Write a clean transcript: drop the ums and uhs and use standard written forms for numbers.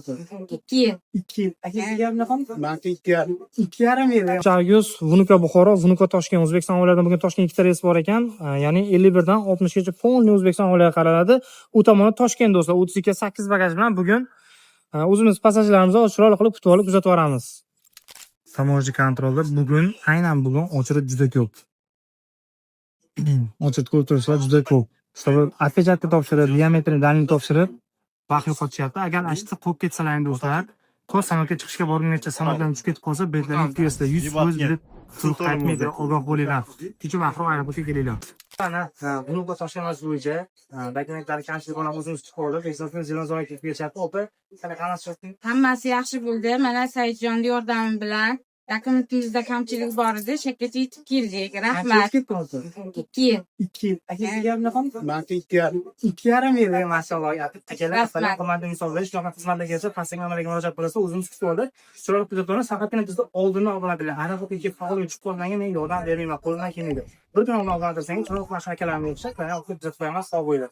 2 yil. 2 yil. Aka, sizga bunaqa? Maniki 2,5. 2,5 yil. Charguz, Vnukovo Buxoro, Vnukovo Toshkent, O'zbekiston viloyatidan bugun Toshkent ikkita reys bor ekan. Ya'ni 51 dan 60 gacha полный O'zbekiston viloyatiga qaraladi. U tomonda Toshkent, do'stlar, 32 8 bagaj bilan bugun o'zimiz passajirlarimizni chiroyli qilib kutib olib kuzatib yuboramiz. Таможня контроль da bugun, aynan bugun очередь juda ko'p. Очередь ko'rib turibsizlar, juda ko'p. Чтобы отпечатка topshirib, biometrik данные topshirib, vaqt yo'qotishyapti. Agar ana shu yerda qolib ketsalar do'stlar, to samolyotga chiqishga borgungacha samolyotdan tushib ketib qolsa, biletlarning piyasida 100% bilet turib qaytmaydi. Ogoh bo'linglar. Kecha vaqtroq aeroportga kelinglar. Mana Vnukovo Toshkent bo'yicha dokumentlar kamchilik bilan o'zimiz chiqib oldik. Registratsiya зелёный zonaga kirib kelishyapti. Opa, sana qanday? Hammasi yaxshi bo'ldi. Mana Saidjonni yordami bilan dokumentimizda kamchilik bor edi. Shu yergacha yetib keldik. Rahmat. Ketdi hozir. 2 yil. 2 yil. Aka, sizga bunaqa? Maniki 2,5. 2,5 yil, mashalloh. Akalar, Rahmat. apalar, hurmatli insonlar, shunaqa xizmatlar kelsa, pastdagi nomerga murojaat qilsa, o'zimiz kutib oldik. Chiroyli kuzatib olamiz. Faqatgina bizni oldindan ogohlantiringlar. Aeroportga kelib faolga tushib qolmanga men yordam bermayman, qo'limdan kelmaydi. Bir kun oldin ogohlantirsangiz, chiroyli qilib akalarimga o'xshab, mana kuzatib qo'yaman, sog' bo'linglar.